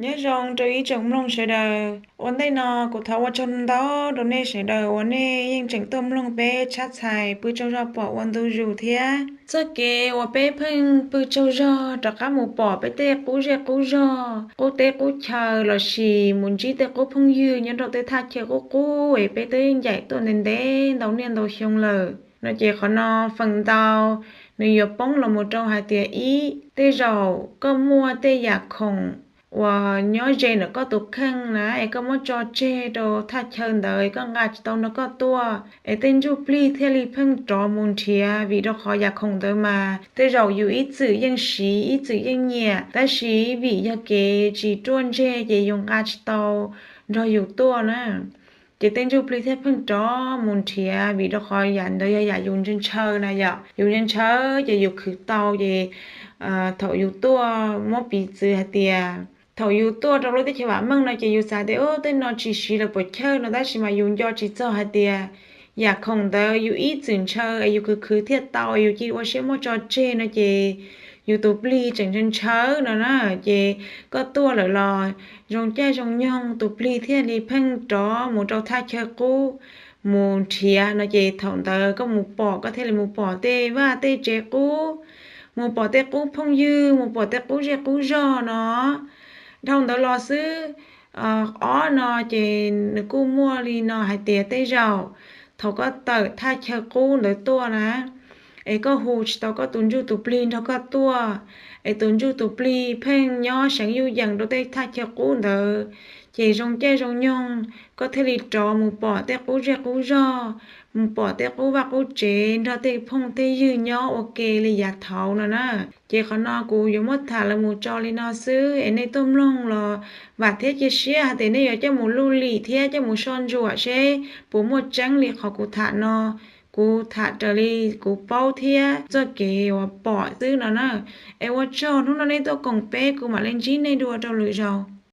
Nyob zoo rau ib tsoom mloog sawv daws. Ua ntej no kuv thov ua tsaug ntau rau nej sawv daws uas nej yeej tseem tuaj mloog peb tshab txhais pw tsaug zog pom ua ntu zus thiab. Txoj kev uas peb pheej pw tsaug zog rov qab mus pom peb tej qub zej qub zog, qub teb qub chaw lossis mus ntsib tej qub phooj ywg nyob rau tej thaj chaw qub qub es peb twb ncaim tuaj ntev ntev ntau niaj ntau xyoo lawm no ces qhov no feem ntau nws yuav poob los mus rau hais tias ib, tej zaum koj muaj tej yam khoom uas nyob ze ntawm koj tus kheej na es koj muab tso tseg rau thaj chaw ntawd es koj nqa tsis tau nrog koj tuaj es tej ntsuj plig thiaj li pheej rov mus nrhiav vim rau qhov yam khoom ntawd mas tej zaum yus ib txwm yeej siv ib txwm yeej nyiam tab sis vim yog kev tsis ruaj ntseg ces yus nqa tsis tau nrog yus tuaj na. Ces tej ntsuj plig thiaj pheej rov mus nrhiav vim rau qhov yam ntawd yog yam yus ntshaw ntshaw na yom. Yus ntshaw ntshaw ces yus khwv tau ces thaum yus tuaj muab piv txwv hais tias thaum yus tuaj rau lub teb chaws vam meej no ces yus xav tias ub tej no tsis siv lawm puas chawj no tab sis mas yus nco tsis txog hais tias yam khoom ntawd yus ib txwm ntshaw es yus khwv khwv thiaj tau es yus cia li ua siab muab tso tseg no ces yus tus plig tseem ntshaw ntshaw no na. Ces koj tuaj lawm los zoo caij zoo nyoog tus plig thiaj li pheej rov mus rau thaj chaw qub mus nrhiav no ces thaum ntawd koj mus pom koj thiaj li mus pom tej vaj tej tsev qub, mus pom tej qub phooj ywg, mus pom tej qub zej qub zog no. Dhau ntawd los xwb, ob no ces nws kuj muaj li no hais tias tej zaum thaum koj tawm thaj chaw qub ntawd tuaj na es koj hu tsis tau koj tus ntsuj tus plig nrog koj tuaj es tus ntsuj tus plig pheej nyob seev yuj yeem rau tej thaj chaw qub ntawd ces zoo caij zoo nyoog koj thiaj li rov mus pom tej qub zej qub zog, mus pom tej qub vaj qub tsev nrog tej phooj tej ywg nyob ua ke li yav thaud no na. Ces qhov no kuv yuav muab tham los mus tso li no xwb es nej tuaj mloog los vam thiab cia siab hais tias nej yuav coj mus luj lim thiab coj mus soj ntsuam seb puas muaj tseeb li qhov kuv tham no. Kuv tham raws li kuv paub thiab txoj kev uas pom xwb no na. Es ua tsaug hnub no nej tuaj koom peb, kuv mam li ntsib nej dua rau lwm zaus.